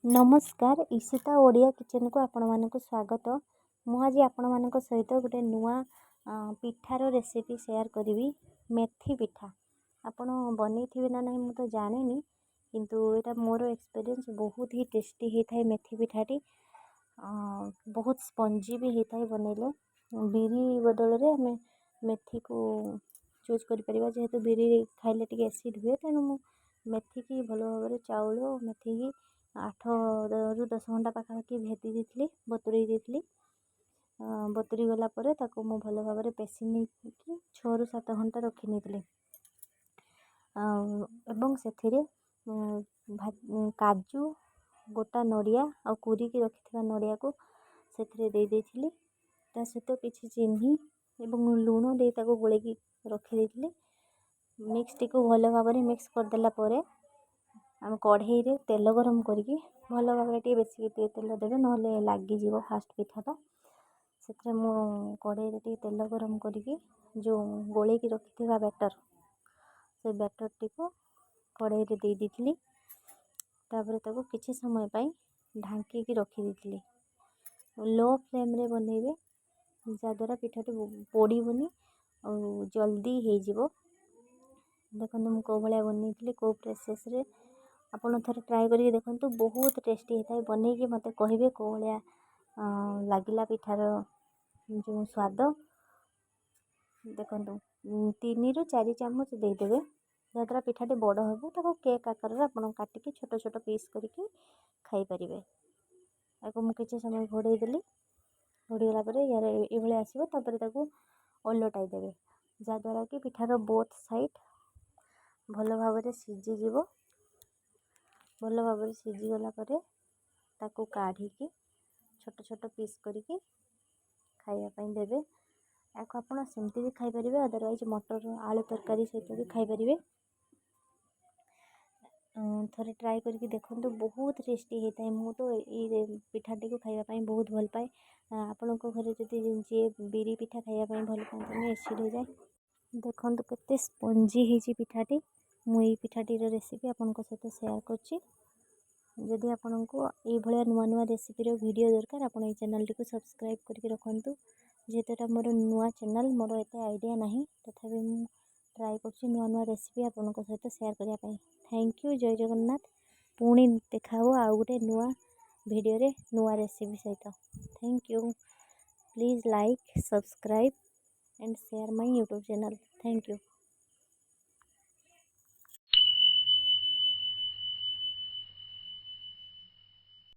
ନମସ୍କାର, ଇସିତା ଓଡ଼ିଆ କିଚେନକୁ ଆପଣମାନଙ୍କୁ ସ୍ୱାଗତ। ମୁଁ ଆଜି ଆପଣମାନଙ୍କ ସହିତ ଗୋଟେ ନୂଆ ପିଠାର ରେସିପି ସେୟାର କରିବି, ମେଥି ପିଠା। ଆପଣ ବନେଇଥିବେ ନା ନାହିଁ ମୁଁ ତ ଜାଣିନି, କିନ୍ତୁ ଏଇଟା ମୋର ଏକ୍ସପିରିଏନ୍ସ, ବହୁତ ହି ଟେଷ୍ଟି ହେଇଥାଏ ମେଥି ପିଠାଟି। ବହୁତ ସ୍ପଞ୍ଜି ବି ହେଇଥାଏ ବନେଇଲେ। ବିରି ବଦଳରେ ଆମେ ମେଥିକୁ ଚୁଜ୍ କରିପାରିବା। ଯେହେତୁ ବିରି ଖାଇଲେ ଟିକେ ଏସିଡ଼୍ ହୁଏ, ତେଣୁ ମୁଁ ମେଥିକି ଭଲ ଭାବରେ, ଚାଉଳ ମେଥିକି 8ରୁ 10 ଘଣ୍ଟା ପାଖାପାଖି ଭେଦି ଦେଇଥିଲି, ବତୁରେଇ ଦେଇଥିଲି। ବତୁରି ଗଲା ପରେ ତାକୁ ମୁଁ ଭଲ ଭାବରେ ପେଶି ନେଇକି 6ରୁ 7 ଘଣ୍ଟା ରଖି ନେଇଥିଲି। ଆଉ ଏବଂ ସେଥିରେ କାଜୁ, ଗୋଟା ନଡ଼ିଆ ଆଉ କୁରିକି ରଖିଥିବା ନଡ଼ିଆକୁ ସେଥିରେ ଦେଇ ଦେଇଥିଲି। ତା ସହିତ କିଛି ଚିନି ଏବଂ ଲୁଣ ଦେଇ ତାକୁ ଗୋଳେଇକି ରଖିଦେଇଥିଲି। ମିକ୍ସଟିକୁ ଭଲ ଭାବରେ ମିକ୍ସ କରିଦେଲା ପରେ ଆମେ କଢ଼େଇରେ ତେଲ ଗରମ କରିକି ଭଲ ଭାବରେ, ଟିକେ ବେଶୀ ଟିକେ ତେଲ ଦେବେ, ନହେଲେ ଲାଗିଯିବ ଫାଷ୍ଟ ପିଠାଟା। ସେଥିରେ ମୁଁ କଢ଼େଇରେ ଟିକେ ତେଲ ଗରମ କରିକି ଯେଉଁ ଗୋଳେଇକି ରଖିଥିବା ବ୍ୟାଟର୍, ସେ ବ୍ୟାଟର୍ଟିକୁ କଢ଼େଇରେ ଦେଇ ଦେଇଥିଲି। ତାପରେ ତାକୁ କିଛି ସମୟ ପାଇଁ ଢାଙ୍କିକି ରଖିଦେଇଥିଲି। ଲୋ ଫ୍ଲେମ୍ରେ ବନେଇବେ, ଯାହାଦ୍ୱାରା ପିଠାଟି ପୋଡ଼ିବନି ଆଉ ଜଲ୍ଦି ହେଇଯିବ। ଦେଖନ୍ତୁ, ମୁଁ କେଉଁ ଭଳିଆ ବନେଇଥିଲି, କେଉଁ ପ୍ରୋସେସ୍ରେ। ଆପଣ ଥରେ ଟ୍ରାଏ କରିକି ଦେଖନ୍ତୁ, ବହୁତ ଟେଷ୍ଟି ହେଇଥାଏ। ବନେଇକି ମୋତେ କହିବେ କେଉଁ ଭଳିଆ ଲାଗିଲା ପିଠାର ଯେଉଁ ସ୍ୱାଦ। ଦେଖନ୍ତୁ, 3ରୁ 4 ଚାମଚ ଦେଇଦେବେ, ଯାହାଦ୍ୱାରା ପିଠାଟି ବଡ଼ ହେବ। ତାକୁ କେକ୍ ଆକାରରେ ଆପଣ କାଟିକି ଛୋଟ ଛୋଟ ପିସ୍ କରିକି ଖାଇପାରିବେ। ତାକୁ ମୁଁ କିଛି ସମୟ ଘୋଡ଼େଇ ଦେଲି। ଘୋଡ଼େଇଲା ପରେ ୟାର ଏଇଭଳିଆ ଆସିବ। ତାପରେ ତାକୁ ଓଲଟାଇ ଦେବେ, ଯାହାଦ୍ୱାରା କି ପିଠାର ବୋଥ୍ ସାଇଡ଼୍ ଭଲ ଭାବରେ ସିଝିଯିବ। ଭଲ ଭାବରେ ସିଝିଗଲା ପରେ ତାକୁ କାଢ଼ିକି ଛୋଟ ଛୋଟ ପିସ୍ କରିକି ଖାଇବା ପାଇଁ ଦେବେ। ଏହାକୁ ଆପଣ ସେମିତି ବି ଖାଇପାରିବେ, ଅଦରୱାଇଜ୍ ମଟର ଆଳୁ ତରକାରୀ ସହିତ ବି ଖାଇପାରିବେ। ଥରେ ଟ୍ରାଏ କରିକି ଦେଖନ୍ତୁ, ବହୁତ ଟେଷ୍ଟି ହେଇଥାଏ। ମୁଁ ତ ଏଇ ପିଠାଟିକୁ ଖାଇବା ପାଇଁ ବହୁତ ଭଲ ପାଏ। ଆପଣଙ୍କ ଘରେ ଯଦି ଯିଏ ବିରି ପିଠା ଖାଇବା ପାଇଁ ଭଲ ପାଆନ୍ତିନି, ଏସିଡ଼୍ ହେଇଯାଏ। ଦେଖନ୍ତୁ କେତେ ସ୍ପଞ୍ଜି ହେଇଛି ପିଠାଟି। ମୁଁ ଏଇ ପିଠାଟିର ରେସିପି ଆପଣଙ୍କ ସହିତ ସେୟାର କରୁଛି। ଯଦି ଆପଣଙ୍କୁ ଏଇଭଳିଆ ନୂଆ ନୂଆ ରେସିପିର ଭିଡ଼ିଓ ଦରକାର, ଆପଣ ଏଇ ଚ୍ୟାନେଲ୍ଟିକୁ ସବସ୍କ୍ରାଇବ୍ କରିକି ରଖନ୍ତୁ। ଯେହେତୁ ଏଇଟା ମୋର ନୂଆ ଚ୍ୟାନେଲ୍, ମୋର ଏତେ ଆଇଡ଼ିଆ ନାହିଁ, ତଥାପି ମୁଁ ଟ୍ରାଏ କରୁଛି ନୂଆ ନୂଆ ରେସିପି ଆପଣଙ୍କ ସହିତ ସେୟାର କରିବା ପାଇଁ। Thank you, ଜୟ ଜଗନ୍ନାଥ। ପୁଣି ଦେଖା ହେବ ଆଉ ଗୋଟେ ନୂଆ ଭିଡ଼ିଓରେ ନୂଆ ରେସିପି ସହିତ। Thank you. Please like, subscribe and share my YouTube channel. Thank you.